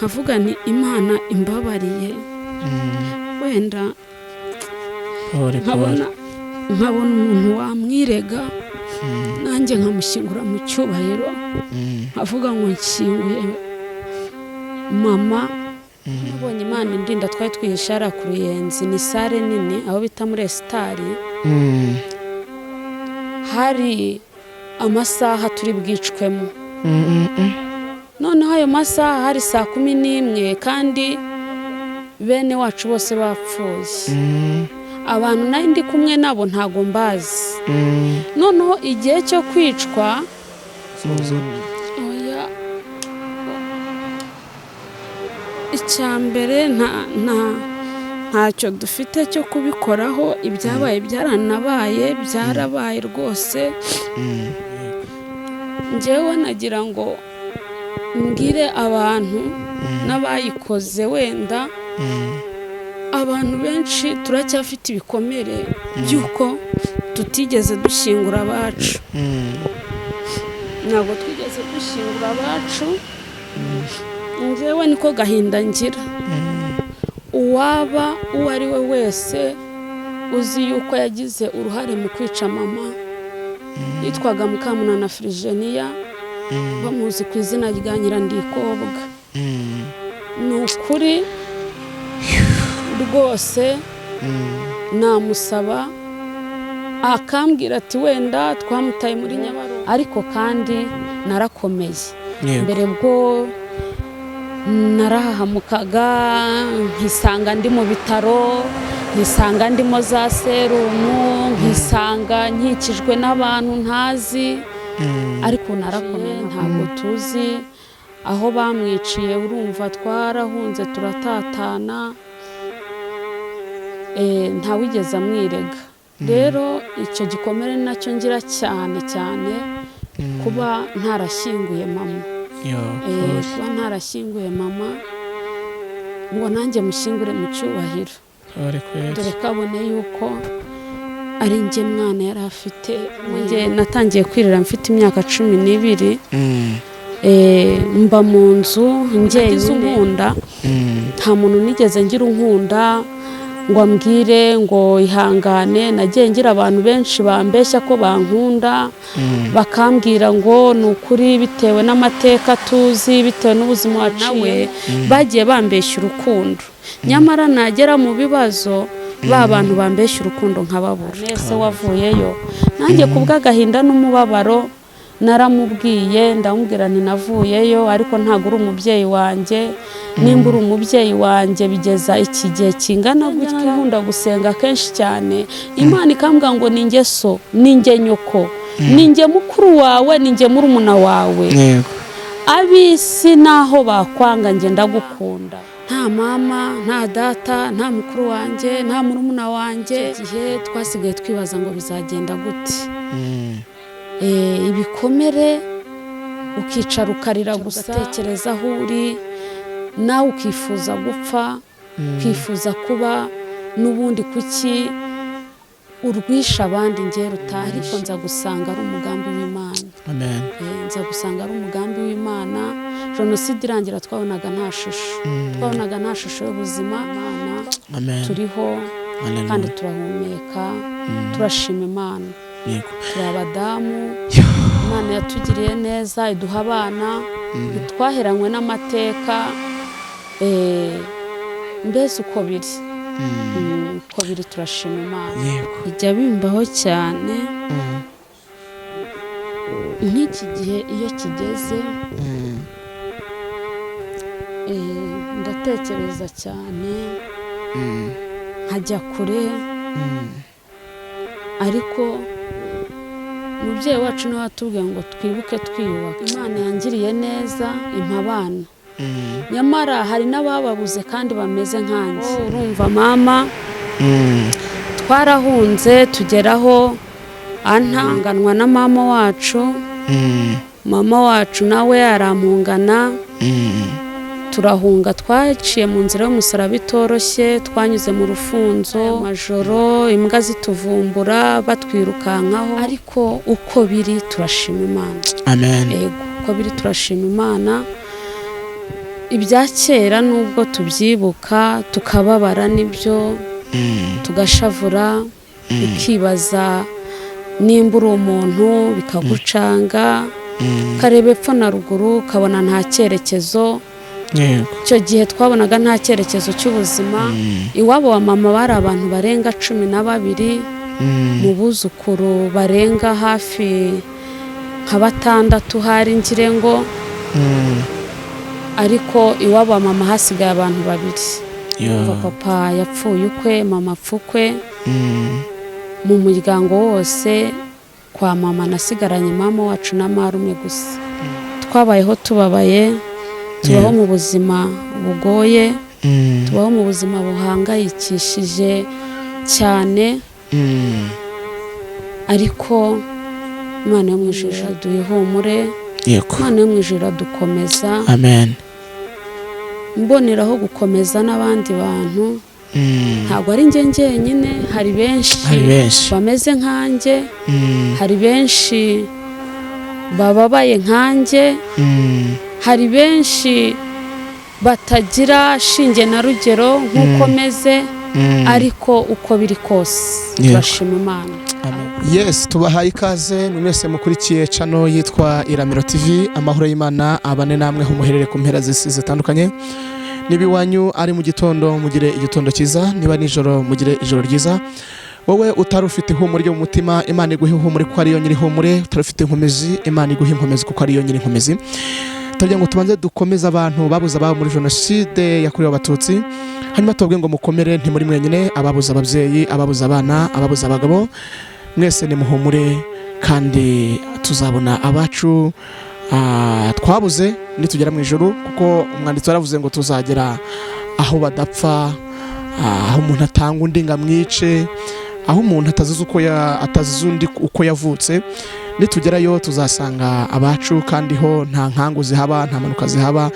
Nkavuga nti Imana imbabariye, wenda Pole. nkabona Pole. Nkabona umuntu wamwirega, nanjye nkamushyingura mu cyubahiro, nkavuga ngo nshyinguye mama. Nabonye Imana indinda. Twari twihishe hariya ku Ruyenzi, ni salle nini aho bita muri Esitari. Hari amasaha turi bwicwemo. Noneho ayo masaha hari saa 11, kandi bene wacu bose bapfuye. Abantu nari ndi kumwe nabo ntago mbazi. Noneho igihe cyo kwicwa, oya, icya mbere ntacyo dufite cyo kubikoraho. Ibyabaye byaranabaye, byarabaye rwose. Njyewe nagira ngo mbwire abantu n'abayikoze, wenda abantu benshi turacyafite ibikomere by'uko tutigeze dushyingura abacu. Ntabwo twigeze dushyingura abacu. Njyewe niko gahinda ngira. Uwaba uwo ari we wese uzi yuko yagize uruhare mu kwica mama, yitwaga Mukamunana Firigeniya, bamuzi ku izina rya Nyirandikobwa, ni ukuri rwose namusaba akambwira ati wenda twamutaye muri Nyabarongo. Ariko kandi narakomeye. Mbere bwo narahahamukaga, nkisanga ndi mu bitaro, nkisanga ndimo za serumu, nkisanga nkikijwe n'abantu ntazi, ariko narakomeye. Ntabwo tuzi aho bamwiciye. Urumva twarahunze, turatatana, ntawigeze amwirega. Rero icyo gikomere nacyo ngira cyane cyane, kuba ntarashyinguye mama. Yo. Kuba ntarashyinguye mama ngo nanjye mushyingure mu cyubahiro, Pole kweli. dore ko abone yuko ari njye mwana yari afite. Njye natangiye kwirira mfite imyaka 12. Mba mu nzu njyenyine, unkunda. Nta muntu nigeze ngira unkunda ngo ambwire ngo ihangane. Nagiye ngira abantu benshi bambeshya ko bankunda, bakambwira ngo ni ukuri, bitewe n'amateka tuzi, bitewe n'ubuzima waciye, bagiye bambeshya urukundo. Nyamara nagera mu bibazo, ba bantu bambeshya urukundo nkababura. Ese wavuyeyo? Nanjye ku bw'agahinda n'umubabaro naramubwiye, ndamubwira nti navuyeyo, ariko ntabwo uri umubyeyi wanjye. Nimba uri umubyeyi wanjye, bigeza iki gihe kingana gutya? Nkunda gusenga kenshi cyane, Imana ikambwira ngo ni njye so, ni njye nyoko, ni njye mukuru wawe, ni njye murumuna wawe. Ab'isi naho bakwanga, njye ndagukunda. Nta mama, nta data, nta mukuru wanjye, nta murumuna wanjye. Icyo gihe twasigaye twibaza ngo bizagenda gute? Ibikomere, ukicara ukarira gusa, ugatekereza aho uri, nawe ukifuza gupfa, ukifuza kuba n'ubundi. Kuki urwisha abandi njye rutaha? Ariko nza gusanga ari umugambi w'Imana. Amen. Nza gusanga ari umugambi w'Imana. Jenoside irangira twabonaga nta shusho, twabonaga nta shusho y'ubuzima. Imana Amen. turiho Hallelujah. kandi turahumeka, turashima Imana. Turi abadamu, Imana yatugiriye neza iduha abana, ntitwaheranywe n'amateka. Mbese uko biri, uko biri turashima Imana. Bijya bimbaho cyane. Nk'iki gihe iyo kigeze, ndatekereza cyane, nkajya kure. Ariko umubyeyi wacu niwe watubwiye ngo twibuke twiyubaka. Imana yangiriye neza impa abana, nyamara hari n'abababuze kandi bameze nkanjye. Urumva mama, twarahunze tugeraho antanganwa na mama wacu. Mama wacu nawe arampungana, turahunga. Twaciye mu nzira y'umusaraba itoroshye, twanyuze mu rufunzo amajoro, imbwa zituvumbura, batwirukankaho. Ariko uko biri turashima Imana. Amen. Yego, uko biri turashima Imana. Ibya kera nubwo tubyibuka tukababara nibyo, tugashavura, ukibaza nimba uri umuntu bikagucanga, ukareba epfo na ruguru ukabona nta cyerekezo. Icyo gihe twabonaga nta cyerekezo cy'ubuzima. Iwabo wa mama bari abantu barenga 12, mu buzukuru barenga hafi nka 6 hari ngire ngo, ariko iwabo wa mama hasigaye abantu 2. Kuva papa yapfuye ukwe, mama apfa ukwe, mu muryango wose kwa mama nasigaranye mama wacu na marume gusa. Twabayeho tubabaye, tubaho mu buzima bugoye, tubaho mu buzima buhangayikishije cyane, ariko Imana yo mu ijuru iraduha ihumure. Imana yo mu ijuru iradukomeza. Amen. Mboneraho gukomeza n'abandi bantu. Ntabwo ari njye njyenyine, hari benshi hari benshi bameze nkanjye, hari benshi bababaye nkanjye, hari benshi batagira shinge na rugero nk'uko meze, ariko uko biri kose turashima Imana. Yes, tubahaye ikaze mwese mukurikiye channel yitwa Iramiro TV. Amahoro y'Imana abane namwe aho muherere ku mpera z'isi zitandukanye. Niba iwanyu ari mu gitondo, mugire igitondo cyiza; niba nijoro, mugire ijoro ryiza. Wowe utari ufite ihumure ryo mu mutima, Imana iguhe ihumure kuko ariyo nyiri ihumure. Utari ufite inkomezi, Imana iguhe inkomezi kuko ariyo nyiri inkomezi. Turagira ngo tubanze dukomeze abantu babuze ababo muri Jenoside yakorewe Abatutsi, hanyuma tubabwire ngo mukomere, ntimuri mwenyine. Ababuze ababyeyi, ababuze abana, ababuze abagabo, mwese nimuhumure kandi tuzabona abacu twabuze nitugera mu ijuru, kuko umwanditsi waravuze ngo tuzagera aho badapfa, aho umuntu atanga undi ngo amwice, aho umuntu atazize uko atazize undi uko yavutse. Nitugerayo tuzasanga abacu, kandi ho nta nkangu zihaba, nta mpanuka zihaba,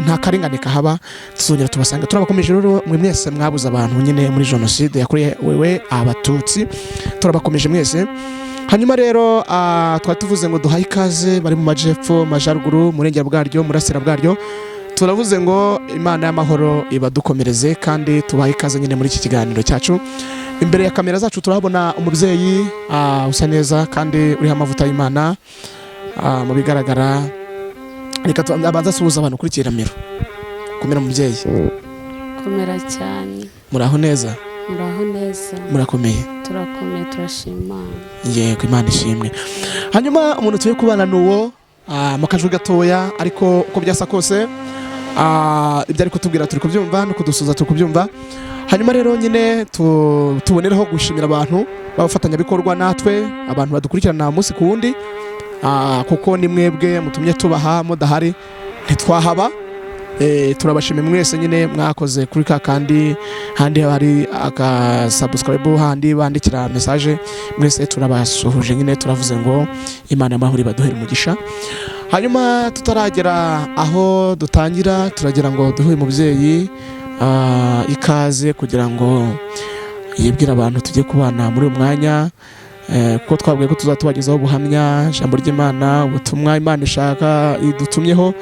nta karengane kahaba. Tuzongera tubasanga. Turabakomeje rero mwe mwese mwabuze abantu nyine muri Jenoside yakorewe Abatutsi, turabakomeje mwese. Hanyuma rero twari tuvuze ngo duhaye ikaze bari mu majepfo, majyaruguru, murengera bwaryo, murasira bwaryo. Turavuze ngo Imana y'amahoro ibadukomereze, kandi tubahe ikaze nyine muri iki kiganiro cyacu. Imbere ya kamera zacu turahabona umubyeyi usa neza kandi uriho amavuta y'Imana. Mu bigaragara, reka abanze asuhuza abantu kuri Kiramiro. Komera mubyeyi. Komera cyane. Muraho neza? Muraho neza. Murakomeye? Turakomeye, turashima Imana. Yego, Imana ishimwe. Hanyuma umuntu tuye kubana ni uwo mu kajwi gatoya, ariko uko byasa kose ibyo ari kutubwira turi kubyumva, no kudusuza turi kubyumva. Hanyuma rero nyine tuboneraho gushimira abantu b'abafatanyabikorwa natwe, abantu badukurikirana umunsi ku wundi, kuko ni mwebwe mutumye tubaha, mudahari ntitwahaba. Turabashimiye mwese nyine mwakoze kuri ka kandi handi hari aka subscribe, handi bandikira message. Mwese turabasuhuje nyine, turavuze ngo Imana y'amahoro ibaduhere umugisha. Hanyuma tutaragera aho dutangira, turagira ngo duhe uyu mubyeyi ikaze kugira ngo yibwire abantu tujye kubana muri uyu mwanya, kuko twabwiye ko tuzatubagezaho ubuhamya, ijambo ry'Imana, ubutumwa Imana ishaka idutumyeho,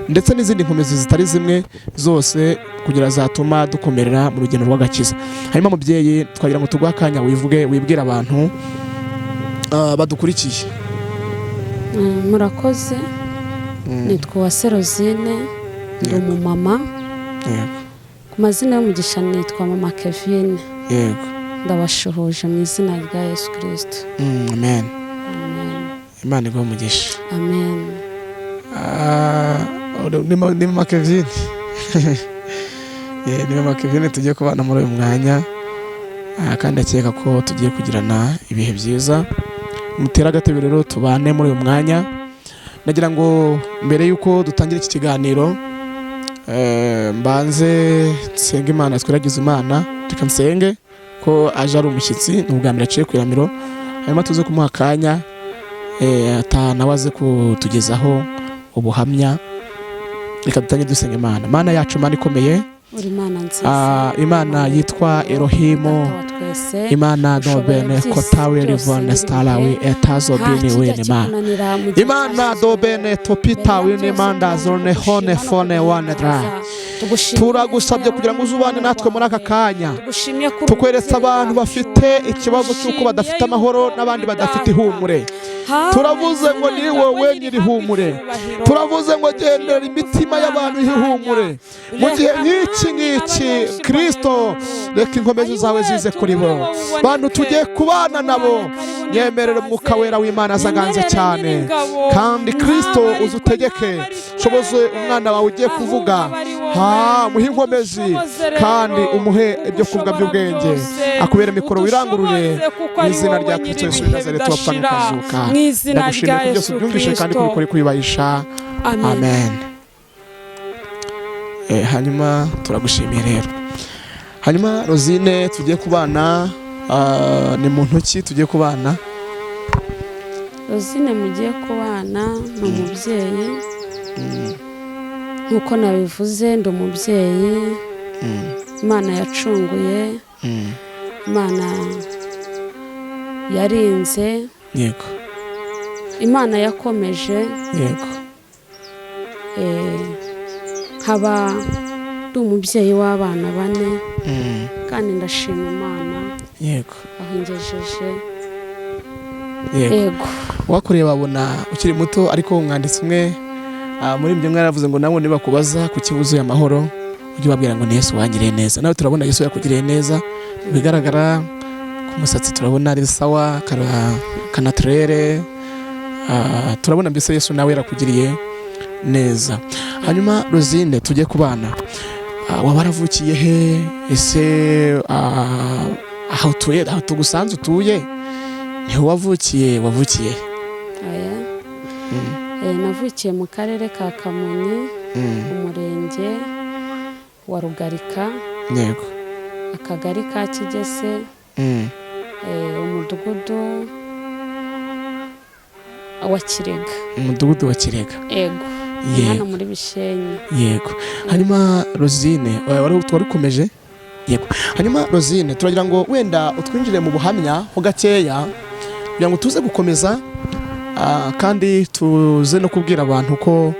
ndetse n'izindi nkomezi zitari zimwe zose kugira zatuma dukomerera mu rugendo rw'agakiza. Hanyuma mubyeyi, twagira ngo tuguhe akanya wivuge, wibwire abantu badukurikiye. Murakoze. Nitwa Uwase Rosine, ndi umumama. Ku mazina y'umugisha nitwa Mama Kevine. Ndabashuhuje mu izina rya Yesu Kirisito. Amen. Amen. Imana iguhe umugisha. Amen. Ni Mama Kevine. Ni Mama Kevine tugiye kubana muri uyu mwanya, kandi akeka ko tugiye kugirana ibihe byiza. Mutere agatebe rero tubane muri uyu mwanya. Nagira ngo mbere y'uko dutangira iki kiganiro, mbanze nsenge Imana, twiragize Imana. Reka nsenge ko aje ari umushyitsi, ni ubwa mbere aciye ku Iramiro, hanyuma tuze kumuha akanya nawe aze kutugezaho ubuhamya. Reka dutangire dusenga Imana. Mana yacu, Mana ikomeye. Uri Imana nziza. Imana yitwa Elohimu, Data wa twese, Imana ushoboye dobene byose, kotawe byose rivone n'ibihe. starawi etazo Nta bini kijya winima. kikunanira mu gihe Imana cyashyizweho. dobene topita Mbere ya byose winimanda zone hone tugushima no fone wane dra. kuguhimbaza. Tugushimiye Turagusabye neza kugira ngo uzubane natwe muri aka kanya. Tugushimye kuri Tukweretse umubyeyi abantu wacu. bafite ikibazo cy'uko badafite amahoro n'abandi badafite ihumure. Turavuze ngo ni wowe nyir'ihumure. Turavuze ngo genderera imitima y'abantu ihumure. Mu gihe nk'iki ngiki, Kristo, reka inkomezi zawe zize kuri bo. Bantu tugiye kubana nabo, nyemerere Umwuka Wera w'Imana azaganze cyane. Kandi Kristo uze utegeke, shoboze umwana wawe ugiye kuvuga, ha muhe inkomezi kandi umuhe ibyo kuvuga by'ubwenge, akubere mikoro wirangurure mu izina rya Kristo Yesu w'i Nazareti wapfa ukazuka. Mu izina Ndagushimiye rya ko byose Yesu ubyumvishe kandi Kristo. kubikora kubibahisha. Amen. Amen. Hanyuma turagushimiye rero. Hanyuma Rosine tugiye kubana, ni muntu ki tugiye kubana? Rosine mugiye kubana ni umubyeyi. Nk'uko nabivuze, ndi umubyeyi Imana yacunguye, Imana yarinze, Imana yakomeje. Nkaba ndi umubyeyi w'abana 4, kandi ndashima Imana aho ingejeje. Yego. Wakoreye babona ukiri muto, ariko umwanditsi umwe muri ibyo mwaravuze ngo nawe nibakubaza kuki wuzuye amahoro ujye ubabwira ngo ni Yesu wangiriye neza. Nawe turabona Yesu yakugiriye neza, bigaragara ku musatsi, turabona ari sawa kanaturere, turabona mbese Yesu nawe yarakugiriye neza. Hanyuma Rosine tujye kubana, waba waravukiye he? Ese aho utuye, aho tugusanze utuye niho wavukiye? Wavukiye he? Aya. Navukiye mu karere ka Kamonyi, umurenge wa Rugarika, akagari ka Kigese, umudugudu wa Kirega. Umudugudu wa Kirega. Ego. Hano muri Bishenyi. Yego. Hanyuma Rosine, wari ukomeje. Yego. Hanyuma Rosine, turagira ngo wenda utwinjire mu buhamya ho gakeya kugira ngo tuze gukomeza, kandi tuze no kubwira abantu ko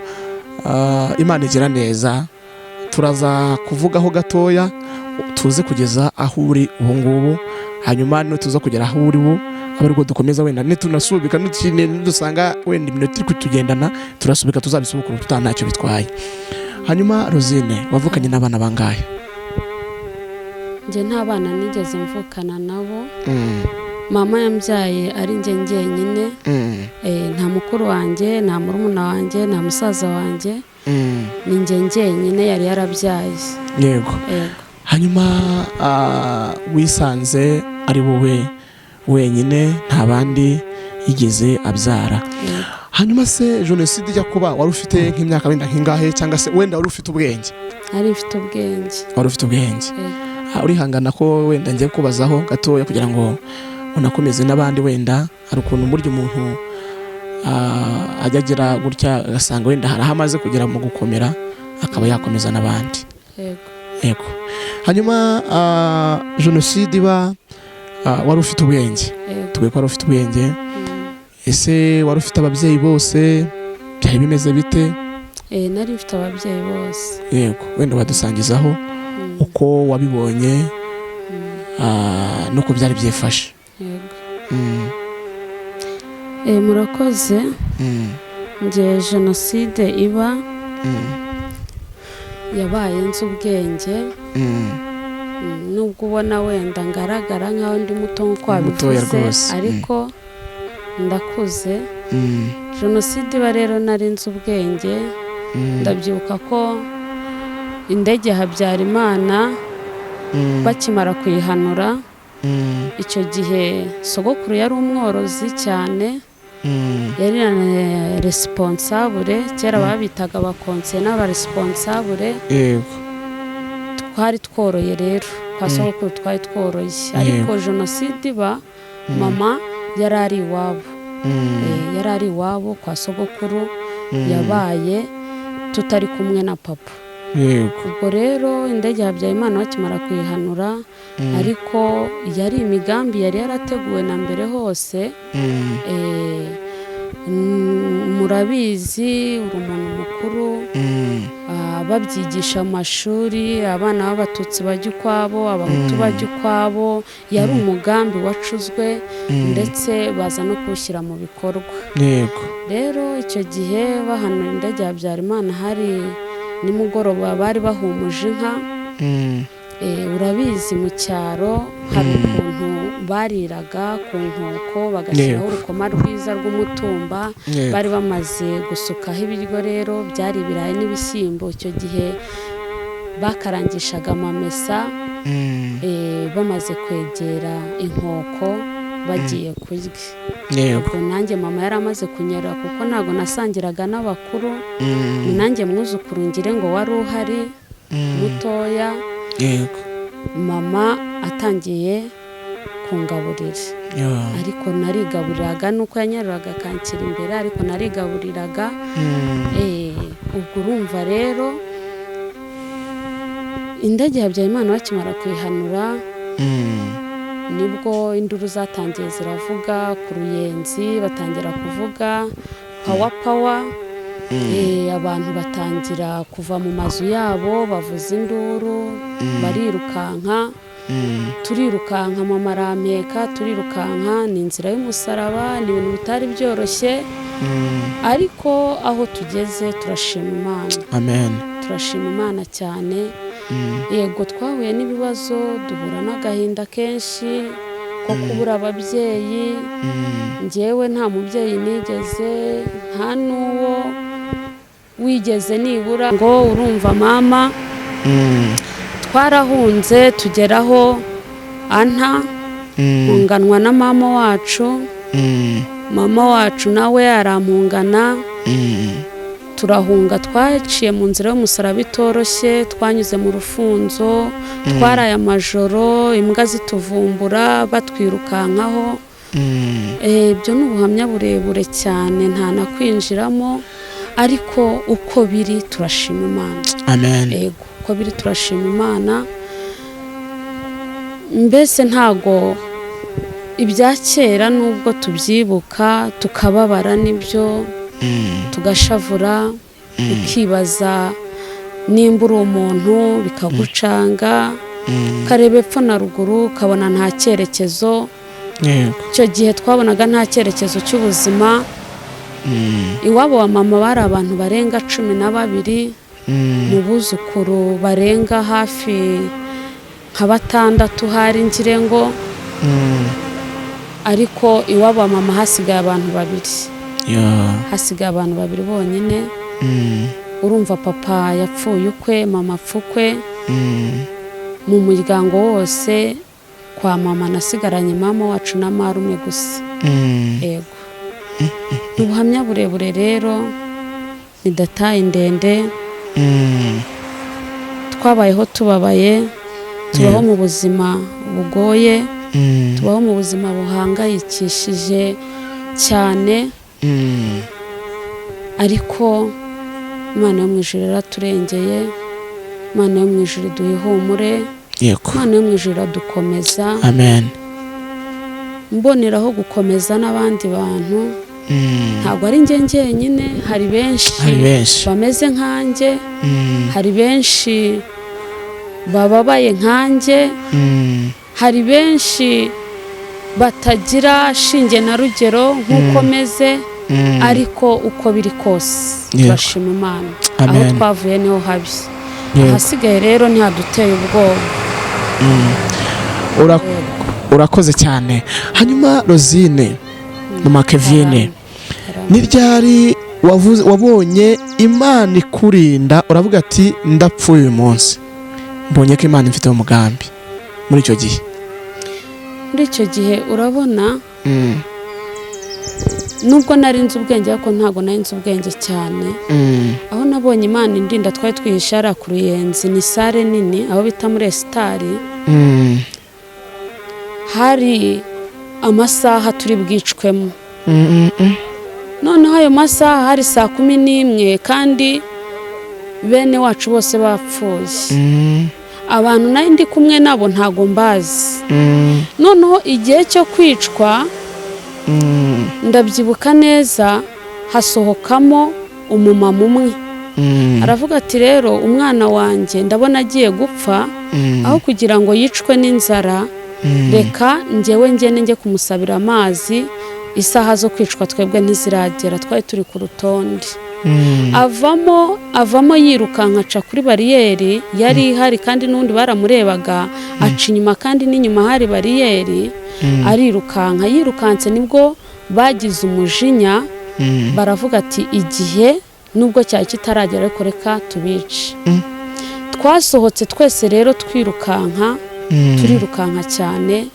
Imana igira neza. Turaza kuvugaho gatoya tuze kugeza aho uri ubu ngubu, hanyuma nutuza kugera aho uri ubu abe aribwo dukomeza. Wenda nitunasubika, nidusanga wenda iminota iri kutugendana, turasubika, tuzabisubukura tutaha, ntacyo bitwaye. Hanyuma Rosine, wavukanye n'abana bangahe? Njye nta bana nigeze mvukana nabo. Mama yambyaye ari njye njyenyine. Nta mukuru wanjye, nta murumuna wanjye, nta musaza wanjye, ni njye njyenyine yari yarabyaye. Yego. Yego. Hanyuma wisanze ari wowe wenyine, nta bandi yigeze abyara? Yego. Hanyuma se jenoside ijya kuba wari ufite nk'imyaka wenda nk'ingahe, cyangwa se wenda wari ufite ubwenge? Nari mfite ubwenge. Wari ufite ubwenge. Yego. Urihangana ko wenda ngiye kubazaho gatoya kugira ngo unakomeze n'abandi. Wenda hari ukuntu burya umuntu ajya agira gutya agasanga wenda hari aho amaze kugera mu gukomera, akaba yakomeza n'abandi. Yego. Yego. Hanyuma jenoside iba, wari ufite ubwenge? Yego. Tubwiye ko wari ufite ubwenge. Ese wari ufite ababyeyi bose? Byari bimeze bite? Nari mfite ababyeyi bose. Yego, wenda wadusangizaho uko wabibonye, nuko byari byifashe. Yego. Murakoze. Njye jenoside iba, yabaye nzi ubwenge. Nubwo ubona wenda ngaragara nkaho ndi muto nk'uko Mutoya wabivuze, rwose. Ariko ndakuze. Jenoside iba rero nari nzi ubwenge. Ndabyibuka ko indege ya Habyarimana bakimara kuyihanura, icyo gihe sogokuru yari umworozi cyane, yari na responsable. Kera babitaga abakonsiye n'abaresponsable. Twari tworoye rero kwa sogokuru, twari tworoye, ariko jenoside iba mama yari ari iwabo. Yari ari iwabo kwa sogokuru, yabaye tutari kumwe na papa. Yego. Ubwo rero indege ya Habyarimana bakimara kuyihanura, ariko yari imigambi yari yarateguwe na mbere hose. Murabizi, uri umuntu mukuru, babyigisha mu mashuri, abana b'Abatutsi bajya ukwabo, Abahutu bajya ukwabo. Yari umugambi wacuzwe, ndetse baza no kuwushyira mu bikorwa. Yego. Rero icyo gihe bahanura indege ya Habyarimana, hari nimugoroba, bari bahumuje inka. Urabizi mu cyaro hari ukuntu bariraga ku nkoko, bagashyiraho urukoma rwiza rw'umutumba. Bari bamaze gusukaho ibiryo rero, byari ibirayi n'ibishyimbo. Icyo gihe bakarangishaga amamesa, bamaze kwegera inkoko bagiye kurya. Ubwo nanjye mama yari amaze kunyerera, kuko ntabwo nasangiraga n'abakuru. Ni nanjye mwuzukuru ngire ngo wari uhari mutoya. Mama atangiye kungaburira, ariko narigaburiraga, nuko yanyaruraga akanshyira imbere, ariko narigaburiraga. Ubwo urumva rero indege ya Habyarimana bakimara kuyihanura, nibwo induru zatangiye ziravuga ku Ruyenzi, batangira kuvuga "power, power". Abantu batangira kuva mu mazu yabo, bavuza induru, barirukanka. Turirukanka, mama arampeka, turirukanka. Ni inzira y'umusaraba, ni ibintu bitari byoroshye, ariko aho tugeze turashima Imana. Amen. Turashima Imana cyane. Yego, twahuye n'ibibazo, duhura n'agahinda kenshi ko kubura ababyeyi. Njyewe nta mubyeyi nigeze, nta n'uwo wigeze nibura ngo urumva mama. Twarahunze tugeraho anta, mpunganwa na mama wacu. Mama wacu nawe arampungana, turahunga. Twaciye mu nzira y'umusaraba itoroshye, twanyuze mu rufunzo, twaraye amajoro imbwa zituvumbura, batwirukankaho. Ibyo ni ubuhamya burebure cyane, ntanakwinjiramo, ariko uko biri turashima Imana. Amen. Yego, uko biri turashima Imana. Mbese ntago ibya kera, nubwo tubyibuka tukababara, nibyo, tugashavura, ukibaza nimba uri umuntu, bikagucanga, ukareba epfo na ruguru ukabona nta cyerekezo. Icyo gihe twabonaga nta cyerekezo cy'ubuzima. Iwabo wa mama bari abantu barenga 12, mu buzukuru barenga hafi nka batandatu hari ngire ngo, ariko iwabo wa mama hasigaye abantu babiri. Hasigaye abantu babiri bonyine. Urumva papa yapfuye ukwe, mama apfa ukwe. Mu muryango wose kwa mama nasigaranye mama wacu na marume gusa. Yego, ni ubuhamya burebure rero, ni détail ndende. Twabayeho tubabaye, tubaho mu buzima bugoye, tubaho mu buzima buhangayikishije cyane, ariko Imana yo mu ijuru yaraturengeye. Imana yo mu ijuru iduha ihumure. Imana yo mu ijuru iradukomeza. Amen. Mboneraho gukomeza n'abandi bantu. Ntabwo ari njye njyenyine, hari benshi Hari benshi bameze nkanjye, hari benshi bababaye nkanjye, hari benshi batagira shinge na rugero nk'uko meze, ariko uko biri kose turashima Imana. Aho Amen. twavuye niho habi, ahasigaye rero ntihaduteye ubwoba. Urakoze cyane. Hanyuma Rosine, mama Kevine, ni ryari wabonye Imana ikurinda, uravuga ati ndapfuye uyu munsi, mbonye ko Imana imfiteho umugambi, muri icyo gihe? Muri icyo gihe, urabona, nubwo nari nzi ubwenge, ariko ntabwo nari nzi ubwenge cyane. Aho nabonye Imana indinda, twari twihishe hariya ku Ruyenzi, ni salle nini, aho bita muri esitari. Hari amasaha turi bwicwemo. Noneho ayo masaha hari saa 11, kandi Bene wacu bose bapfuye. Abantu nari ndi kumwe nabo ntago mbazi. Noneho igihe cyo kwicwa, ndabyibuka neza, hasohokamo umumama umwe, aravuga ati: "Rero umwana wanjye ndabona agiye gupfa, aho kugira ngo yicwe n'inzara, reka njyewe ngende njye kumusabira amazi, isaha zo kwicwa twebwe ntiziragera." Twari turi ku rutonde. Avamo yirukanka, aca kuri bariyeri yari ihari, kandi n'undi baramurebaga, aca inyuma kandi n'inyuma hari bariyeri. Arirukanka, yirukanse nibwo bagize umujinya, baravuga ati: "Igihe nubwo cyari kitaragera, ariko reka tubice." Twasohotse twese rero twirukanka, turirukanka cyane.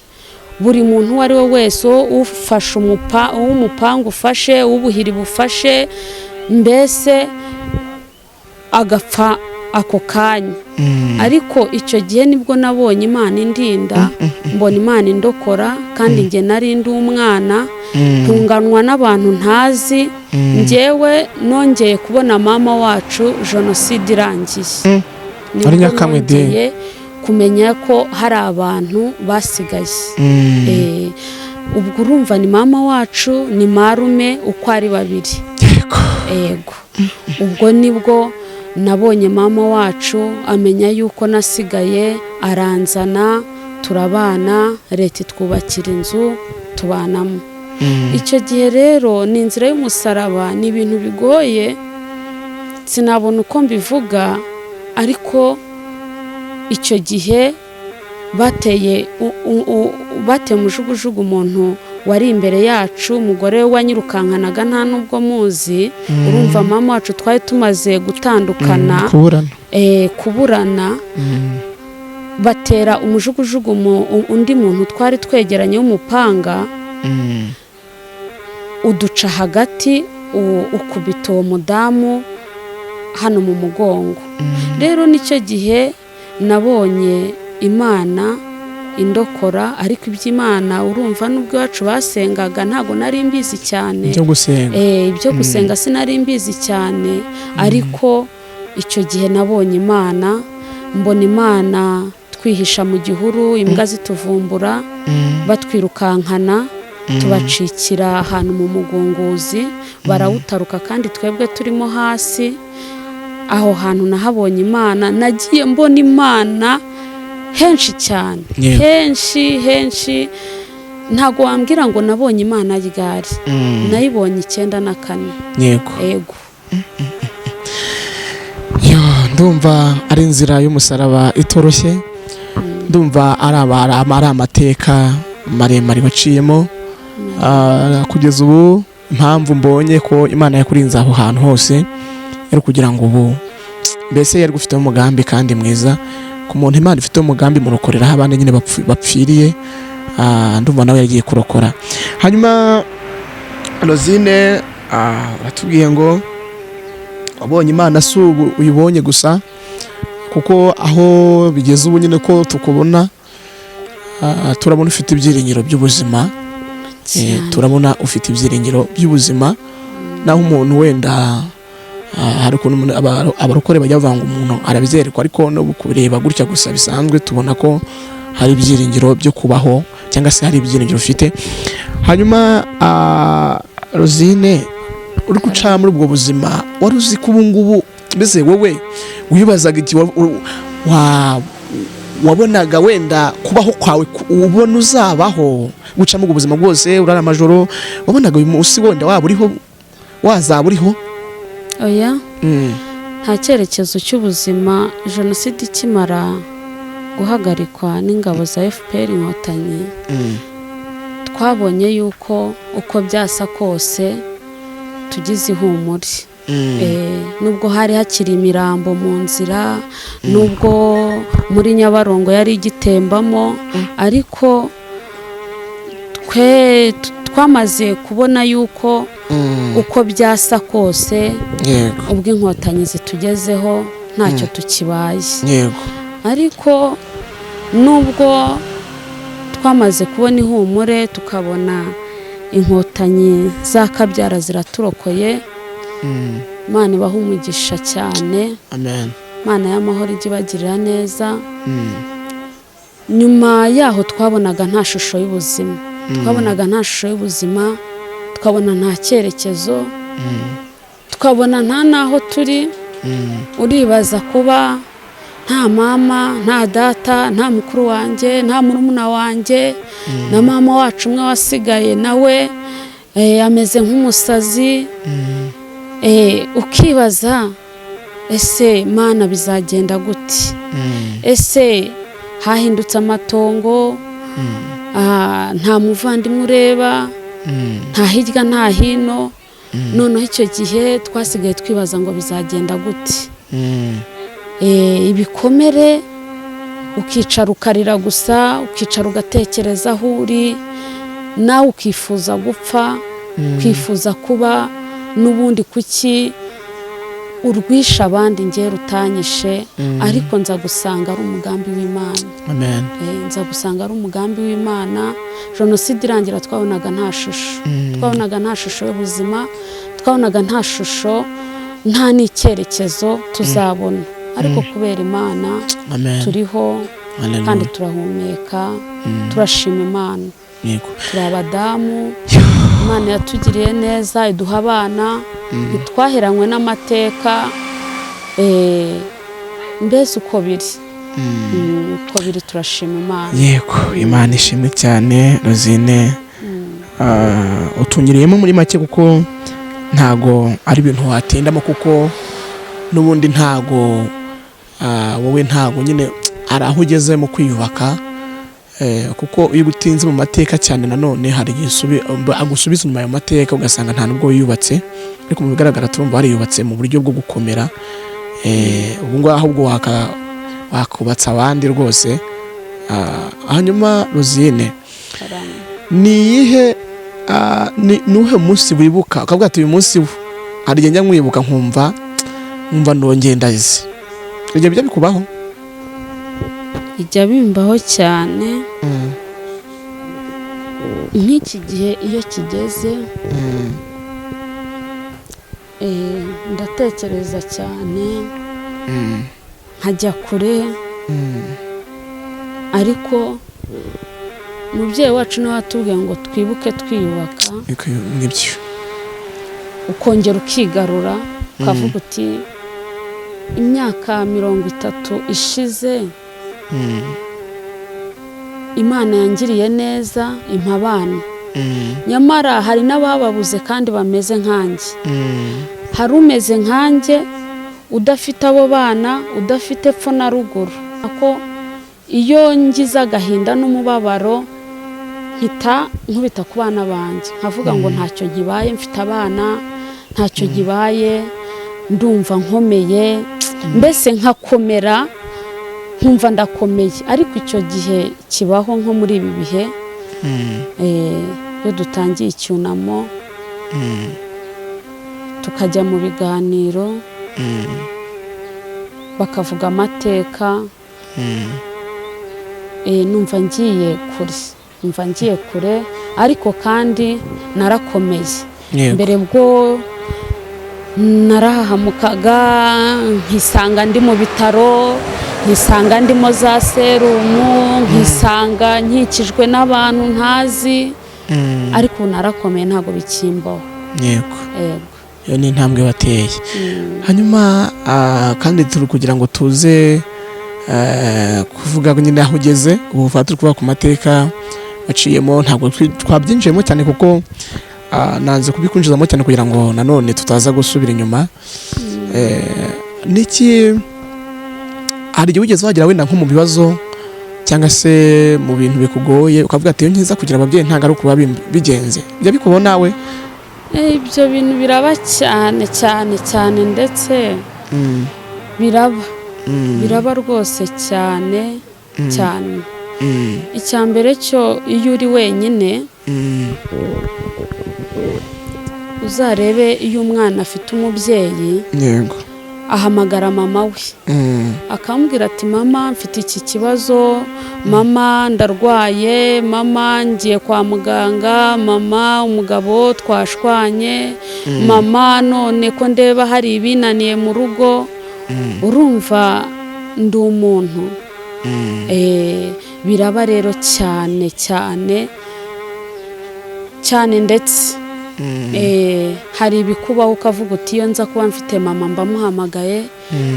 Buri muntu uwo ari we wese ufashe uw'umupanga ufashe, uw'ubuhiri bufashe, mbese agapfa ako kanya. Ariko icyo gihe nibwo nabonye Imana indinda, mbona Imana indokora, kandi njye nari ndi umwana, ntunganwa n'abantu ntazi. Njyewe nongeye kubona mama wacu jenoside irangiye. Nibwo Ari nyakamwe de. nongeye kumenya ko hari abantu basigaye. Ubwo urumva ni mama wacu, ni marume, uko ari babiri. Yego, ubwo nibwo nabonye mama wacu, amenya yuko nasigaye, aranzana turabana, leta itwubakira inzu tubanamo. Icyo gihe rero ni inzira y'umusaraba, ni ibintu bigoye, sinabona uko mbivuga. Ariko icyo gihe bateye umujugujugu umuntu wari imbere yacu, umugore wanyirukankanaga nta nubwo muzi. Urumva mama wacu twari tumaze gutandukana. Kuburana. Kuburana. Batera umujugujugu undi muntu twari twegeranye w'umupanga, uduca hagati, ukubita uwo mudamu hano mu mugongo. Rero nicyo gihe nabonye Imana indokora. Ariko iby'Imana, urumva n'ubwo iwacu basengaga, ntabwo nari mbizi cyane. Ibyo gusenga. Ibyo gusenga sinari mbizi cyane, ariko icyo gihe nabonye Imana, mbona Imana twihisha mu gihuru, imbwa zituvumbura, batwirukankana, tubacikira ahantu mu mugunguzi, barawutaruka kandi twebwe turimo hasi. Aho hantu nahabonye Imana. Nagiye mbona Imana henshi cyane. Henshi henshi. Ntabwo wambwira ngo nabonye Imana ryari. Nayibonye 94. Yego. Yo, ndumva ari inzira y'umusaraba itoroshye. Ndumva ari amateka maremare waciyemo. Kugeza ubu impamvu mbonye ko Imana yakurinze aho hantu hose yari kugira ngo ubu mbese yari gufiteho umugambi kandi mwiza. Ku muntu Imana ifiteho umugambi, murokoreraho abandi nyine bapfiriye. Ndumva nawe yagiye kurokora. Hanyuma Rosine, batubwiye ngo wabonye Imana, si ubu uyibonye gusa, kuko aho bigeze ubu nyine ko tukubona, turabona ufite ibyiringiro by'ubuzima. Cyane. Turabona ufite ibyiringiro by'ubuzima. Naho umuntu wenda, hari ukuntu abarokore bajya bavuga ngo umuntu arabyerekwa, ariko no kureba gutya gusa bisanzwe tubona ko hari ibyiringiro byo kubaho, cyangwa se hari ibyiringiro ufite. Hanyuma Rosine, uri guca muri ubwo buzima, wari uzi ko ubu ngubu, mbese wowe wibazaga iki? Wabonaga wenda kubaho kwawe ubona uzabaho guca muri ubwo buzima bwose, urara amajoro, wabonaga uyu munsi wenda waba uriho, wazaba uriho? Oya. Nta cyerekezo cy'ubuzima. Jenoside ikimara guhagarikwa n'ingabo za FPR Inkotanyi, twabonye yuko uko byasa kose tugize ihumure. Nubwo hari hakiri imirambo mu nzira, nubwo muri Nyabarongo yari igitembamo, ariko twe twamaze kubona yuko uko byasa kose, ubwo Inkotanyi zitugezeho ntacyo tukibaye. Ariko nubwo twamaze kubona ihumure, tukabona Inkotanyi za kabyara ziraturokoye, Imana ibahe umugisha cyane. Amen. Imana y'amahoro ijye ibagirira neza. Nyuma yaho twabonaga nta shusho y'ubuzima, twabonaga nta shusho y'ubuzima, tukabona nta cyerekezo, tukabona nta n'aho turi. Uribaza kuba nta mama, nta data, nta mukuru wanjye, nta murumuna wanjye, na mama wacu umwe wasigaye nawe ameze nk'umusazi. Ukibaza ese Mana bizagenda gute? Ese hahindutse amatongo, nta muvandimwe ureba, nta hirya nta hino. Noneho icyo gihe twasigaye twibaza ngo bizagenda gute? Ibikomere, ukicara ukarira gusa, ukicara ugatekereza aho uri, nawe ukifuza gupfa, ukifuza kuba n'ubundi kuki urwisha abandi ngewe rutanyishe. Ariko nza gusanga ari umugambi w'Imana. Amen. Nza gusanga ari umugambi w'Imana. Jenoside irangira twabonaga nta shusho, twabonaga nta shusho y'ubuzima, twabonaga nta shusho, nta n'icyerekezo tuzabona. Ariko kubera Imana Amen. turiho Hallelujah. kandi turahumeka, turashima Imana. Yego. Turi abadamu, Imana yatugiriye neza iduha abana, ntitwaheranywe n'amateka. Mbese uko biri, uko biri turashima Imana. Yego, Imana ishimwe cyane. Rosine, utunyuriyemo muri make, kuko ntago ari ibintu watindamo, kuko n'ubundi ntago wowe ntago nyine hari aho ugeze mu kwiyubaka. Kuko iyo utinze mu mateka cyane nanone hari igihe agusubiza inyuma ayo mateka, ugasanga nta nubwo wiyubatse. Ariko mu bigaragara turumva wariyubatse mu buryo bwo gukomera. Ubu ngubu ahubwo wakubatse abandi rwose. Hanyuma Rosine, Karame. ni iyihe ni uwuhe munsi wibuka ukavuga ati uyu munsi hari igihe njya nkwibuka nkumva ndongeye ndazi? Ibyo bijya bikubaho? Ijya bimbaho cyane. Nk'iki gihe iyo kigeze, ndatekereza cyane, nkajya kure. Ariko umubyeyi wacu niwe watubwiye ngo twibuke twiyubaka. Nibyo. Ukongera ukigarura ukavuga uti imyaka 30 ishize Imana yangiriye neza impa abana, nyamara hari n'abababuze kandi bameze nkanjye. Hari umeze nkanjye udafite abo bana, udafite epfo na ruguru. Ko iyo ngize agahinda n'umubabaro mpita nkubita ku bana banjye, nkavuga ngo ntacyo nkibaye, mfite abana, ntacyo nkibaye, ndumva nkomeye, mbese nkakomera, nkumva ndakomeye. Ariko icyo gihe kibaho nko muri ibi bihe, iyo dutangiye icyunamo, tukajya mu biganiro, bakavuga amateka, numva ngiye kure, numva ngiye kure. Ariko kandi narakomeye. Mbere bwo narahahamukaga, nkisanga ndi mu bitaro, nkisanga ndimo za serumu, nkisanga nkikijwe n'abantu ntazi. Ariko ubu narakomeye, ntabwo bikimbaho. Yego. Yego. Iyo ni intambwe wateye. Hanyuma kandi turi kugira ngo tuze kuvuga nyine aho ugeze ubu, turi kuvuga ku mateka waciyemo, ntabwo twabyinjiyemo cyane kuko nanze kubikwinjizamo cyane kugira ngo nanone tutaza gusubira inyuma. Niki, hari igihe wigeze wagera wenda nko mu bibazo cyangwa se mu bintu bikugoye, ukavuga ati iyo nkiza kugira ababyeyi ntabwo ari ukuba bigenze? Bijya bikubaho nawe? Ibyo bintu biraba cyane cyane cyane, ndetse biraba, biraba rwose cyane cyane. Icya mbere cyo, iyo uri wenyine, uzarebe iyo umwana afite umubyeyi. Yego. Ahamagara mama we, akambwira ati: "Mama, mfite iki kibazo, mama, ndarwaye, mama, ngiye kwa muganga, mama, umugabo twashwanye, mama, none ko ndeba hari ibinaniye mu rugo." Urumva ndi umuntu. Biraba rero cyane cyane cyane, ndetse hari ibikubaho ukavuga uti: "Iyo nza kuba mfite mama mbamuhamagaye,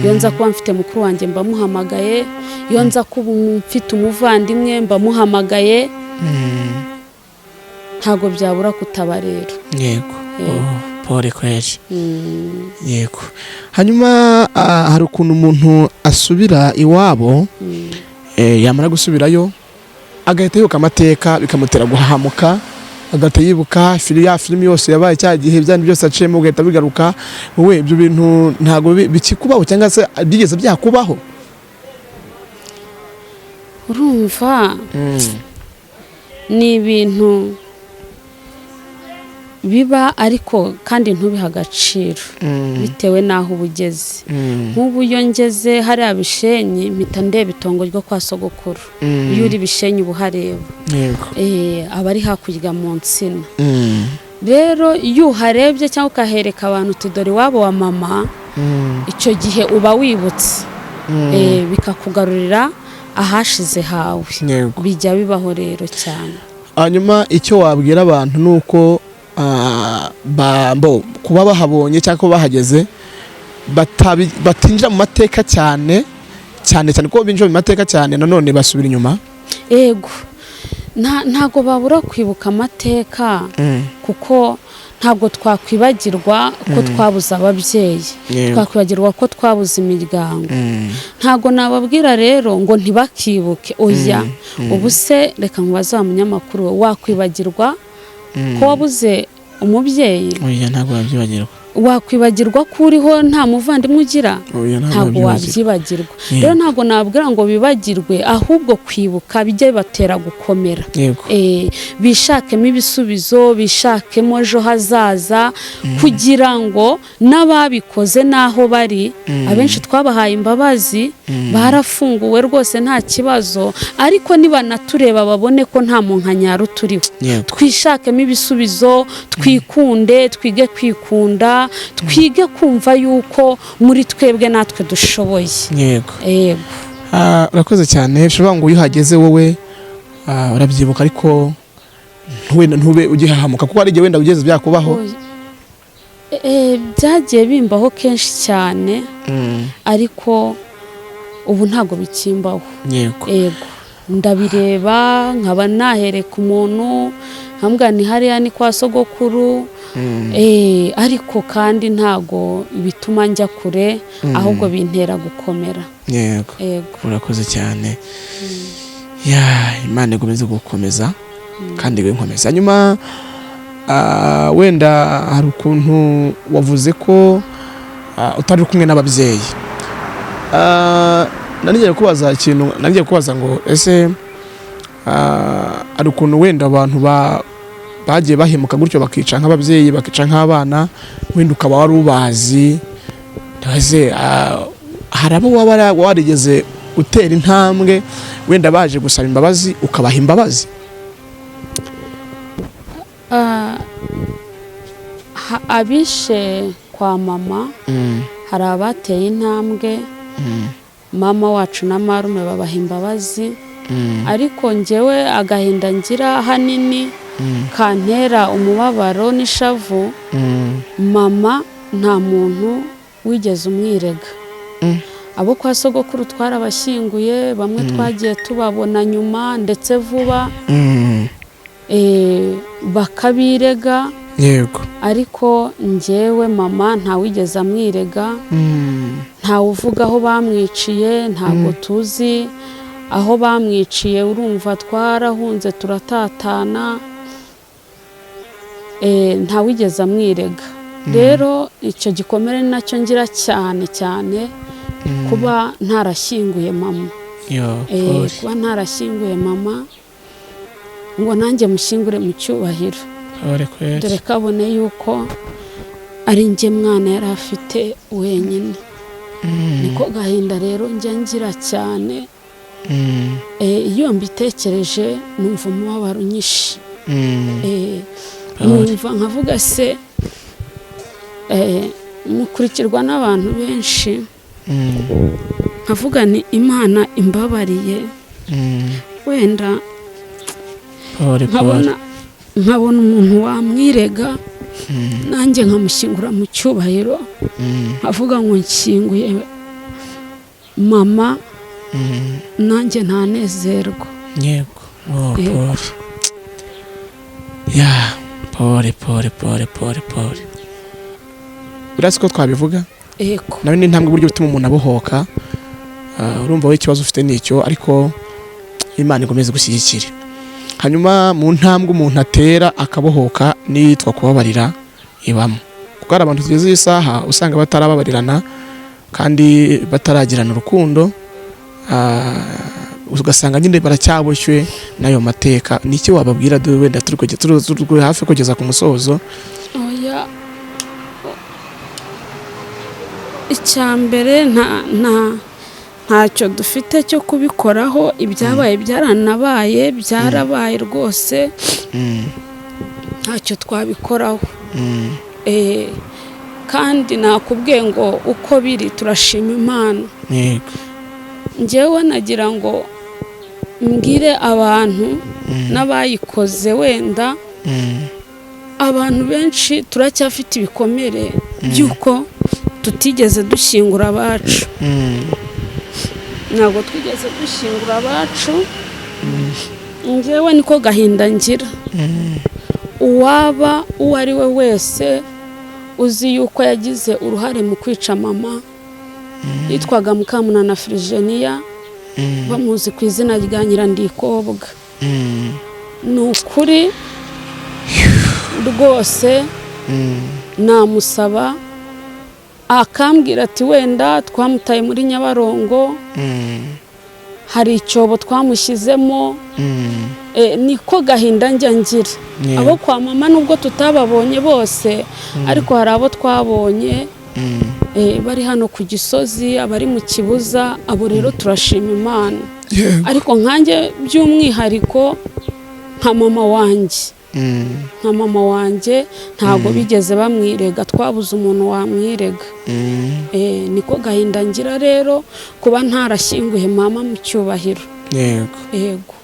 iyo nza kuba mfite mukuru wanjye mbamuhamagaye, iyo nza kuba mfite umuvandimwe mbamuhamagaye." Ntabwo byabura kutaba rero. Yego. Yego. Oh, pole kweli. Yego. Hanyuma hari ukuntu umuntu asubira iwabo, yamara gusubirayo agahita yibuka amateka, bikamutera guhahamuka, agahita yibuka ya filimi yose yabaye cya gihe, bya byose aciyemo ugahita bigaruka. Wowe ibyo bintu ntabwo bikikubaho cyangwa se byigeze byakubaho? Urumva ni ibintu biba, ariko kandi ntubihe agaciro bitewe n'aho uba ugeze. Nk'ubu iyo ngeze hariya Bishenyi, mpita ndeba itongo ryo kwa sogokuru. Iyo uri Bishenyi uba uhareba. Aba ari hakurya mu nsina. Rero iyo uharebye cyangwa ukahereka abantu uti: "Dore iwabo wa mama," icyo gihe uba wibutse, bikakugarurira ahashize hawe. Bijya bibaho rero cyane. Hanyuma icyo wabwira abantu ni uko kuba bahabonye cyangwa kuba bahageze batinjira mu mateka cyane cyane cyane, kuko binjira mu mateka cyane nanone basubira inyuma. Ego, ntago babura kwibuka amateka, kuko ntabwo twakwibagirwa ko twabuze ababyeyi, twakwibagirwa ko twabuze imiryango. Ntabwo nababwira rero ngo ntibakibuke, oya. Ubu se reka nkubaze wa munyamakuru we, wakwibagirwa ko wabuze umubyeyi? Oya, ntabwo wabyibagirwa. Wakwibagirwa ko uriho nta muvandimwe ugira? Oya, ntabwo wabyibagirwa. Rero ntabwo nababwira ngo bibagirwe, ahubwo kwibuka bijye bibatera gukomera. Bishakemo ibisubizo, bishakemo ejo hazaza, kugira ngo n'ababikoze n'aho bari, abenshi twabahaye imbabazi, barafunguwe rwose, nta kibazo, ariko nibanatureba babone ko nta munkanyari uturiho. Twishakemo ibisubizo, twikunde, twige kwikunda, twige kumva yuko muri twebwe natwe dushoboye. Yego. Urakoze cyane. Ushobora ngo iyo uhageze wowe urabyibuka, ariko wenda ntube ugihahamuka, kuko hari igihe wenda ugeze byakubaho. Byagiye bimbaho kenshi cyane, ariko ubu ntabwo bikimbaho. Yego, ndabireba nkaba nahereka umuntu nkambwira ni hariya ni kwa sogokuru. Ariko kandi ntabwo bituma njya kure, ahubwo bintera gukomera. Yego. Urakoze cyane. Ya, Imana ikomeze gukomeza kandi nkomeza. Hanyuma wenda hari ukuntu wavuze ko utari kumwe n'ababyeyi. Nanigiye kubaza ikintu, nanigiye kubaza ngo ese hari ukuntu wenda abantu bagiye bahemuka gutyo, bakica nk'ababyeyi, bakica nk'abana, wenda ukaba wari ubazi? Ese hari abo waba warigeze utera intambwe, wenda baje gusaba imbabazi, ukabaha imbabazi? Abishe kwa mama, hari abateye intambwe, mama wacu na marume babaha imbabazi. Ariko njyewe agahinda ngira ahanini kantera umubabaro n'ishavu, mama nta muntu wigeze umwirega. Abo kwa sogokuru twarabashyinguye, bamwe twagiye tubabona nyuma ndetse vuba, bakabirega. Ariko njyewe mama ntawigeze amwirega, ntawe uvuga aho bamwiciye, ntabwo tuzi aho bamwiciye. Urumva twarahunze turatatana, ntawigeze amwirega. Rero icyo gikomere ni nacyo ngira cyane cyane, kuba ntarashyinguye mama. Yo, pole. Kuba ntarashyinguye mama ngo nanjye mushyingure mu cyubahiro, Pole kweli. dore kabone yuko ari njye mwana yari afite wenyine. Niko gahinda rero njya ngira cyane. Iyo mbitekereje numva umubabaro unyishe. Numva nkavuga se, mukurikirwa n'abantu benshi, nkavuga ni Imana imbabariye wenda Pole, pole. nkabona umuntu wamwirega, nanjye nkamushyingura mu cyubahiro, nkavuga ngo nshyinguye mama, nanjye ntanezerwa. Yego. Oh, Yego. pole ya, pole, pole, pole, pole, pole. Buriya siko twabivuga. Yego. Nawe ni intambwe uburyo butuma umuntu abohoka. Urumva wowe ikibazo ufite ni icyo, ariko Imana ikomeze gushyigikira. Hanyuma mu ntambwe umuntu atera akabohoka n'iyitwa kubabarira ibamo, kuko hari abantu tugeze iyi saha usanga batarababarirana kandi bataragirana urukundo, ugasanga nyine baracyaboshywe n'ayo mateka. Ni iki wababwira? Dore wenda turi hafi kugeza ku musozo. Oya, icya mbere, ntacyo dufite cyo kubikoraho. Ibyabaye byaranabaye, byarabaye rwose, ntacyo twabikoraho. Kandi nakubwiye ngo uko biri turashima Imana. Njyewe nagira ngo mbwire abantu n'abayikoze wenda, abantu benshi turacyafite ibikomere by'uko tutigeze dushyingura abacu. Ntabwo twigeze dushyingura abacu. Njyewe niko gahinda ngira. Uwaba uwo ari we wese uzi yuko yagize uruhare mu kwica mama, yitwaga Mukamunana Firigeniya, bamuzi ku izina rya Nyirandikobwa, ni ukuri rwose namusaba akambwira ati wenda twamutaye muri Nyabarongo, hari icyobo twamushyizemo. Niko gahinda njya ngira. Abo kwa mama, nubwo tutababonye bose, ariko hari abo twabonye, bari hano ku Gisozi, abari mu Kibuza. Abo rero turashima Imana. Ariko nkanjye by'umwihariko nka mama wanjye, nka mama wanjye ntabwo bigeze bamwirega, twabuze umuntu wamwirega. Niko gahinda ngira rero, kuba ntarashyinguye mama mu cyubahiro. Yego.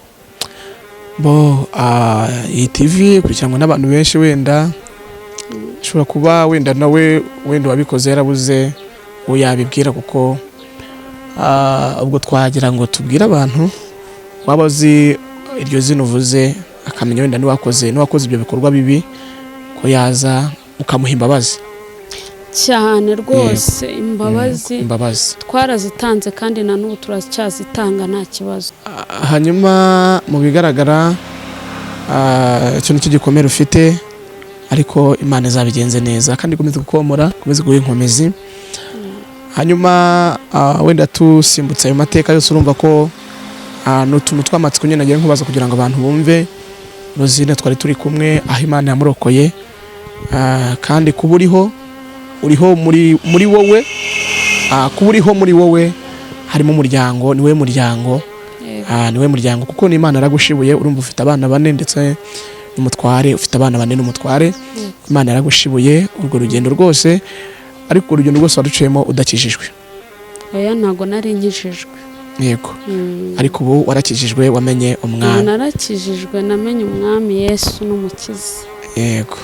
Bo iyi TV ikurikiranwa n'abantu benshi, wenda ushobora kuba wenda nawe wenda wabikoze yarabuze uwo yabibwira, kuko ubwo twagira ngo tubwire abantu, waba uzi iryo zina uvuze akamenya wenda n'uwakoze ibyo bikorwa bibi, ko yaza ukamuha imbabazi. Cyane rwose, imbabazi. Imbabazi. Twarazitanze kandi na n'ubu turacyazitanga, nta kibazo. Hanyuma mu bigaragara, icyo nicyo gikomere ufite, ariko Imana izabigenze neza kandi ikomeze kukomora, ikomeze guha inkomezi. Hanyuma wenda tusimbutse ayo mateka yose, urumva ko ni utuntu tw'amatsiko nyine nagiye nkubaza kugira ngo abantu bumve Rosine twari turi kumwe, aho Imana yamurokoye. Kandi kuba uriho, uriho muri wowe, kuba uriho muri wowe harimo umuryango, ni wowe muryango. Niwe muryango, kuko n'Imana yaragushibuye. Urumva ufite abana bane ndetse n'umutware, ufite abana bane n'umutware. Imana yaragushibuye urwo rugendo rwose, ariko urugendo rwose waruciyemo udakijijwe? Oya, ntabwo nari nkijijwe. Ariko ubu warakijijwe, wamenye Ubu Umwami. narakijijwe, namenye Umwami Yesu n'Umukiza. Yego.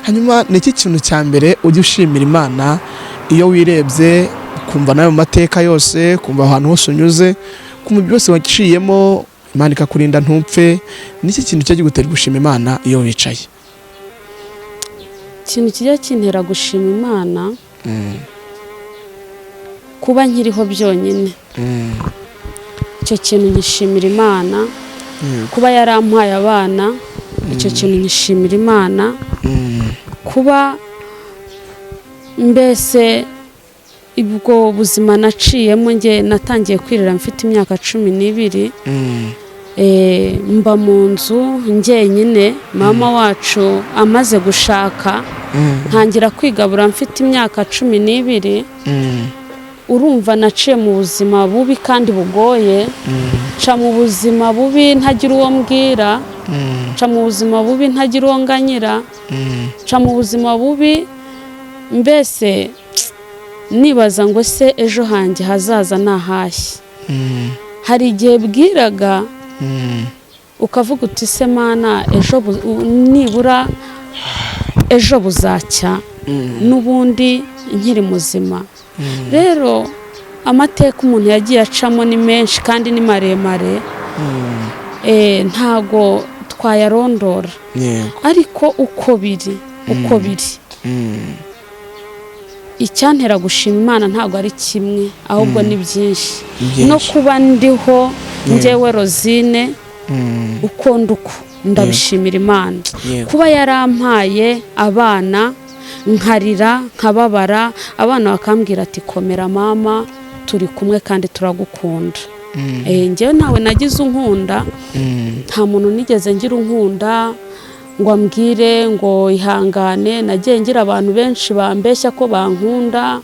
Hanyuma ni iki kintu cya mbere ujya ushimira Imana iyo wirebye, ukumva nayo mateka yose, ukumva ahantu hose unyuze, ukumva byose waciyemo, Imana ikakurinda ntupfe? Ni iki kintu kijya kigutera gushima Imana iyo wicaye? Ikintu kijya kintera gushima Imana, kuba nkiriho byonyine, icyo kintu nyishimira Imana. Kuba yarampaye abana, icyo kintu nyishimira Imana. Kuba mbese ubwo buzima naciyemo, njye natangiye kwirira mfite imyaka 12. Mba mu nzu njyenyine mama wacu amaze gushaka, ntangira kwigabura mfite imyaka 12. Urumva, naciye mu buzima bubi kandi bugoye, nca mu buzima bubi ntagira uwo mbwira, nca mu buzima bubi ntagira uwo nganyira, nca mu buzima bubi mbese nibaza ngo se ejo hanjye hazaza ni ahashye. Hari igihe bwiraga ukavuga uti: "Se Mana, ejo nibura ejo buzacya n'ubundi nkiri muzima." Rero amateka umuntu yagiye acamo ni menshi kandi ni maremare, ntago twayarondora, ariko uko biri, icyantera gushima Imana ntabwo ari kimwe, ahubwo ni byinshi. Byinshi. No kuba ndiho njyewe Rosine uko nduko, ndabishimira Imana. Kuba yarampaye abana, nkarira nkababara, abana bakambwira ati: "Komera mama, turi kumwe kandi turagukunda." Njyewe ntawe nagize unkunda, nta muntu nigeze ngira unkunda ngo ambwire ngo ihangane. Nagiye ngira abantu benshi bambeshya ko bankunda,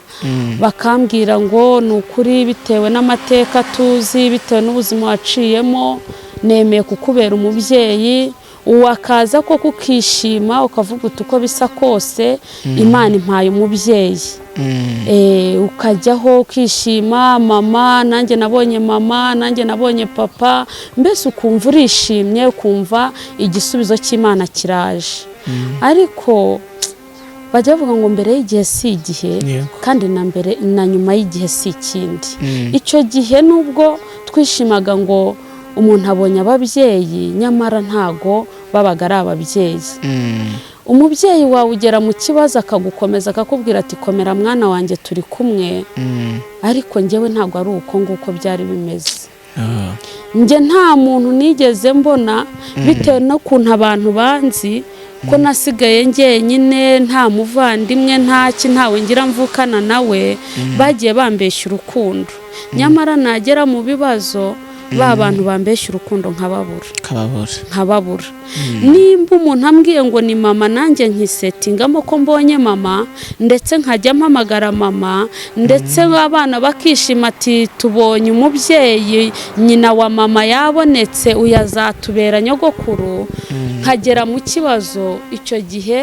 bakambwira ngo: "Ni ukuri, bitewe n'amateka tuzi, bitewe n'ubuzima waciyemo, nemeye kukubera umubyeyi." Uwakaza koko ukishima, ukavuga uti: "Uko bisa kose Imana impaye umubyeyi." Ukajyaho ukishima: "Mama, nanjye nabonye mama, nanjye nabonye papa." Mbese ukumva urishimye, ukumva igisubizo cy'Imana kiraje. Ariko bajya bavuga ngo mbere y'igihe si igihe, kandi na mbere na nyuma y'igihe si ikindi. Icyo gihe nubwo twishimaga ngo umuntu abonye ababyeyi, nyamara ntago babaga ari ababyeyi. Umubyeyi wawe ugera mu kibazo akagukomeza, akakubwira ati: "Komera mwana wanjye, turi kumwe." Ariko njyewe ntabwo ari uko nguko byari bimeze. Njye nta muntu nigeze mbona, bitewe n'ukuntu abantu banzi ko nasigaye njyenyine, nta muvandimwe, ntaki, ntawe ngira mvukana nawe. Bagiye bambeshya urukundo, nyamara nagera mu bibazo, ba bantu bambeshya urukundo nkababura. Kababura. Nkababura. Nimba umuntu ambwiye ngo ni mama, nanjye nkisettingamo ko mbonye mama, ndetse nkajya mpamagara mama, ndetse abana bakishima ati: "Tubonye umubyeyi, nyina wa mama yabonetse, uyu azatubera nyogokuru." Nkagera mu kibazo, icyo gihe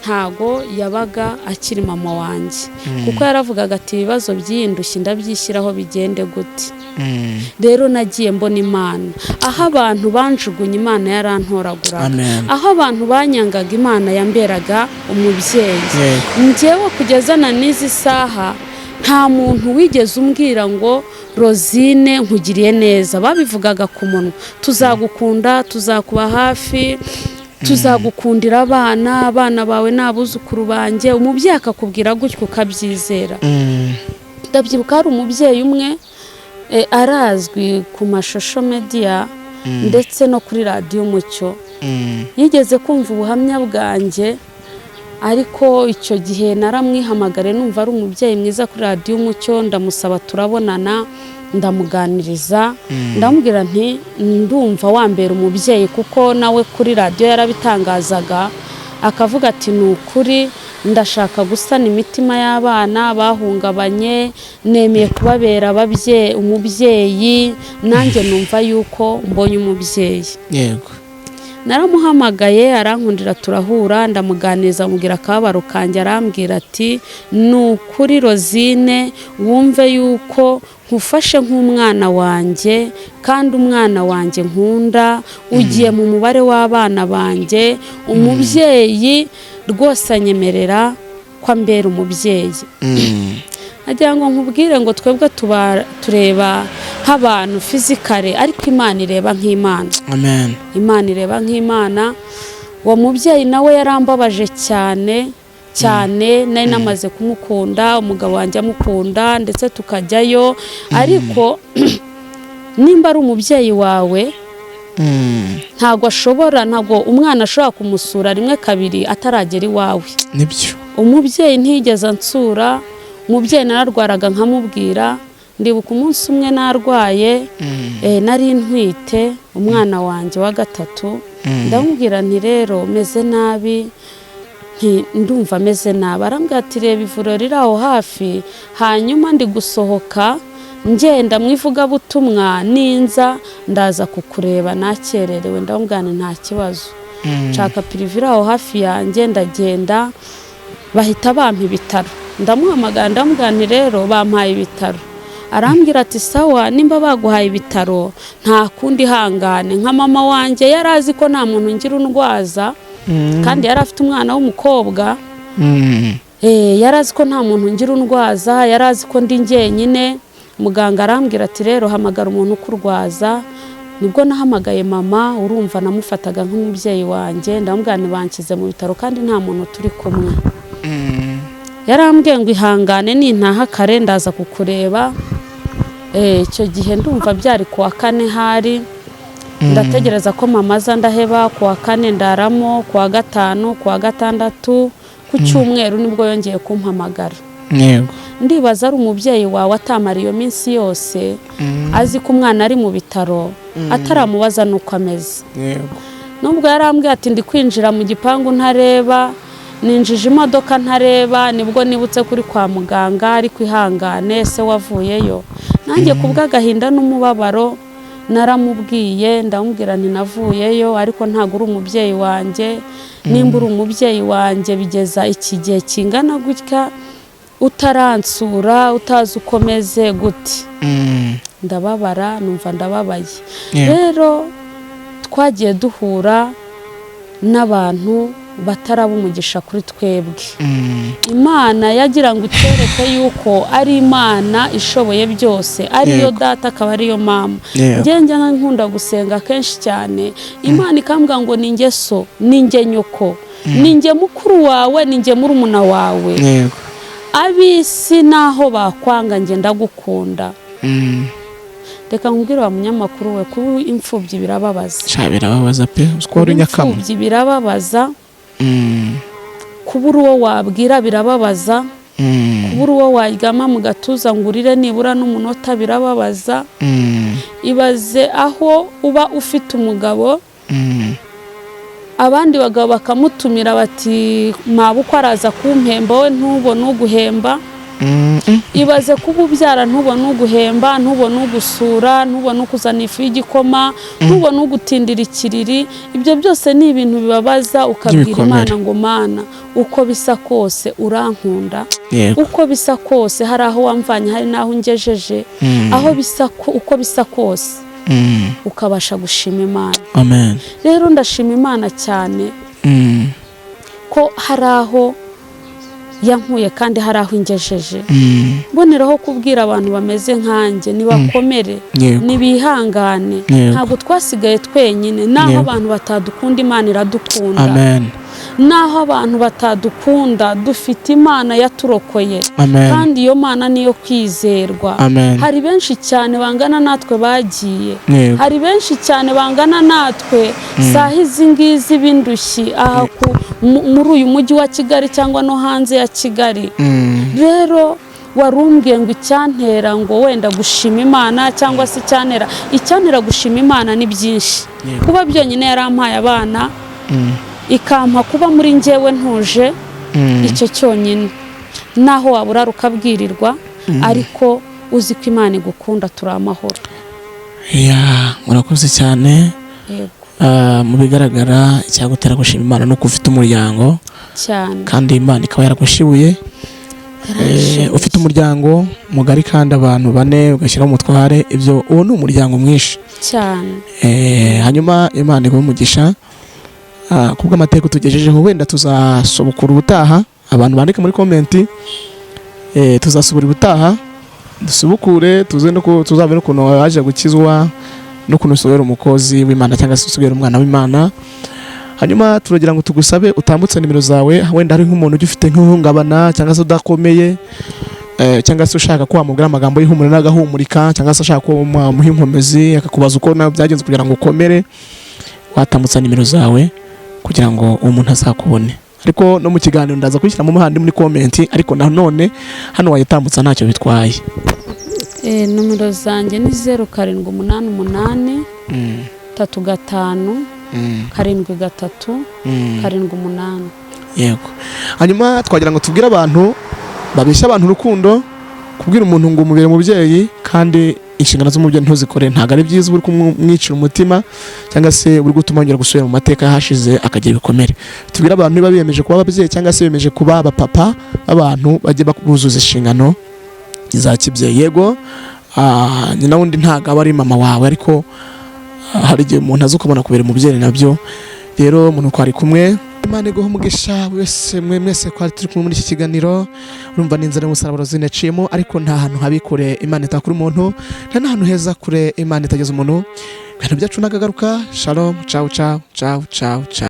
ntago yabaga akiri mama wanjye, kuko yaravugaga ati: "Ibibazo by'iyi ndushyi ndabyishyiraho bigende gute?" Rero nagiye mbona Imana. Aho abantu banjugunye, Imana yarantoraguraga. Amen. Aho abantu banyangaga, Imana yamberaga umubyeyi. Njyewe kugeza na n'izi saha nta muntu wigeze umbwira ngo: "Rosine, nkugiriye neza." Babivugaga ku munwa: "Tuzagukunda, tuzakuba hafi, tuzagukundira abana, abana bawe ni abuzukuru banjye." Umubyeyi akakubwira gutyo ukabyizera. Ndabyibuka hari umubyeyi umwe, arazwi ku mashusho media ndetse no kuri Radiyo Umucyo, yigeze kumva ubuhamya bwanjye. Ariko icyo gihe naramwihamagare, numva ari umubyeyi mwiza, kuri Radiyo Umucyo, ndamusaba turabonana, ndamuganiriza, ndamubwira nti: "Ndumva wambera umubyeyi," kuko nawe kuri radiyo yarabitangazaga, akavuga ati: "Ni ukuri ndashaka gusana imitima y'abana bahungabanye, nemeye kubabera umubyeyi, nanjye numva yuko mbonye umubyeyi." Naramuhamagaye, arankundira, turahura, ndamuganiriza, amubwira akababaro kanjye. Arambwira ati: "Ni ukuri Rosine, wumve yuko nkufashe nk'umwana wanjye, kandi umwana wanjye nkunda, ugiye mu mubare w'abana banjye." Umubyeyi rwose anyemerera ko ambera umubyeyi. Agira ngo nkubwire ngo twebwe tuba tureba nk'abantu physical, ariko Imana ireba nk'Imana. Amen. Imana ireba nk'Imana. Uwo mubyeyi nawe yarambabaje cyane cyane. Nari namaze kumukunda, umugabo wanjye amukunda, ndetse tukajyayo. Ariko nimba ari umubyeyi wawe, ntabwo ashobora, ntabwo umwana ashobora kumusura rimwe kabiri ataragera iwawe. Nibyo. Umubyeyi ntiyigeze ansura. Umubyeyi nararwaraga nkamubwira. Ndibuka umunsi umwe narwaye, nari ntwite umwana wanjye wa gatatu, ndamubwira nti: "Rero meze nabi." Nti ndumva ameze nabi. Arambwira ati reba ivuriro riri aho hafi, hanyuma ndi gusohoka ngenda mu ivugabutumwa, ninza ndaza kukureba nakererewe. Ndamubwira nti nta kibazo. Nshaka privé iri aho hafi yanjye, ndagenda, bahita bampa ibitaro. Ndamuhamagara, ndamubwira nti rero bampaye ibitaro. Arambwira ati sawa, nimba baguhaye ibitaro nta kundi, ihangane. Nka mama wanjye yari azi ko nta muntu ngira undwaza, kandi yari afite umwana w'umukobwa. Yari azi ko nta muntu ngira undwaza, yari azi ko ndi njyenyine. Muganga arambwira ati rero hamagara umuntu ukurwaza. Nibwo nahamagaye mama, urumva namufataga nk'umubyeyi wanjye. Ndamubwira nti banshyize mu bitaro kandi nta muntu turi kumwe. Yarambwiye ngo ihangane, nintaha kare ndaza kukureba. Icyo gihe ndumva byari ku wa kane hari. Ndategereza ko mama aza, ndaheba. Ku wa kane ndaramo, ku wa gatanu, ku wa gatandatu, ku cyumweru nibwo yongeye kumpamagara. Ndibaza ari umubyeyi wawe atamara iyo minsi yose azi ko umwana ari mu bitaro ataramubaza n'uko ameze. Nubwo yarambwiye ati ndi kwinjira mu gipangu ntareba, ninjije imodoka ntareba, nibwo nibutse kuri kwa muganga, ariko ihangane, se wavuyeyo? Nanjye kubw'agahinda n'umubabaro naramubwiye, ndamubwira nti navuyeyo, ariko ntabwo uri umubyeyi wanjye. Nimba uri umubyeyi wanjye bigeza iki gihe kingana gutya utaransura, utazi uko meze gute? Ndababara, numva ndababaye. Rero twagiye duhura n'abantu bataraba umugisha kuri twebwe. Imana yagira ngo itwereke yuko ari Imana ishoboye byose, ariyo data akaba ariyo mama. Njye njya nkunda gusenga kenshi cyane, Imana ikambwira ngo ni njye so, ni njye nyoko, ni njye mukuru wawe, ni njye murumuna wawe. Ab'isi naho bakwanga, njye ndagukunda. Reka nkubwire wa munyamakuru we, kuba imfubyi birababaza. Sha, birababaza pe, uzi ko wari nyakamwe. Imfubyi birababaza. Kubura uwo wabwira birababaza. Kubura uwo waryama mu gatuza ngo urire nibura n'umunota birababaza. Ibaze aho uba ufite umugabo, abandi bagabo bakamutumira bati mabukwe araza kumpemba, we ntubone uguhemba. Ibaze kuba ubyara ntubone uguhemba, ntubone ugusura, ntubone ukuzana ifu y'igikoma, ntubone ugutindira ikiriri. Ibyo byose ni ibintu bibabaza, ukabwira By'ibikomere. Imana ngo Mana, uko bisa kose urankunda. Uko bisa kose hari aho wamvanye, hari n'aho ungejeje. Aho bisa uko bisa kose ukabasha gushima Imana. Amen. Rero ndashima Imana cyane ko hari aho yankuye kandi hari aho ingejeje. Mboneraho kubwira abantu bameze nkanjye nibakomere, nibihangane. Ntabwo twasigaye twenyine. Naho abantu batadukunda, Imana iradukunda. Amen. Naho abantu batadukunda, dufite Imana yaturokoye. Amen. Kandi iyo Mana niyo kwizerwa. Amen. Hari benshi cyane bangana natwe bagiye. Hari benshi cyane bangana natwe saha izi ngizi b'indushyi aha muri uyu mujyi wa Kigali cyangwa no hanze ya Kigali. Rero warumbwiye ngo icyantera ngo wenda gushima Imana cyangwa se icyantera gushima Imana ni byinshi. Kuba byonyine yarampaye abana, ikampa kuba muri njyewe ntuje, icyo cyonyine, naho waburara ukabwirirwa ariko uzi ko Imana igukunda, turi amahoro. Ya, murakoze cyane. Yego. Mu bigaragara icyagutera gushima Imana ni uko ufite umuryango Cyane. kandi Imana ikaba yaragushibuye. Yaranshibuye. Ufite umuryango mugari kandi abantu bane ugashyiraho umutware, ibyo uwo ni umuryango mwinshi. Cyane. Hanyuma Imana iguhe umugisha kubw'amateka utugejejeho. Wenda tuzasobukura ubutaha, abantu bandike muri comment, tuzasubura ubutaha dusubukure, tuze no tuzabe n'ukuntu waje gukizwa n'ukuntu usobera umukozi w'Imana cyangwa se usubera umwana w'Imana. Hanyuma turagira ngo tugusabe utambutse nimero zawe, wenda hari nk'umuntu ujya ufite nk'ihungabana cyangwa se udakomeye, cyangwa se ushaka ko wamubwira amagambo y'ihumure n'agahumurika, cyangwa se ashaka ko wamuha inkomezi akakubaza uko nawe byagenze kugira ngo ukomere, watambutsa nimero zawe kugira ngo uwo muntu azakubone. Ariko no mu kiganiro ndaza kubishyiramo handi muri comment, ariko nanone hano wayitambutsa ntacyo bitwaye. Nomero zanjye ni 0788 35 73 78. Yego. Hanyuma twagira ngo tubwire abantu babeshya abantu urukundo, kubwira umuntu ngo umubere umubyeyi kandi inshingano z'umubyeyi ntuzikore, ntabwo ari byiza. Uba uri kumwicira umutima cyangwa se uri gutuma yongera gusubira mu mateka yahashize, akagira ibikomere. Tubwire abantu niba biyemeje kuba ababyeyi cyangwa se biyemeje kuba abapapa b'abantu, bajye buzuza inshingano za kibyeyi. Yego, nyina wundi ntabwo aba ari mama wawe, ariko hari igihe umuntu aza ukabona kubera umubyeyi nabyo. Rero umuntu twari kumwe, Imana iguha umugisha wese, mwe mwese twari turi kumwe muri iki kiganiro. Urumva ni inzira y'umusaraba zinaciyemo, ariko nta hantu habi kure Imana itakura umuntu, nta n'ahantu heza kure Imana itageza umuntu. Ibintu byacu nagagaruka. Shalom, ciao ciao ciao ciao ciao.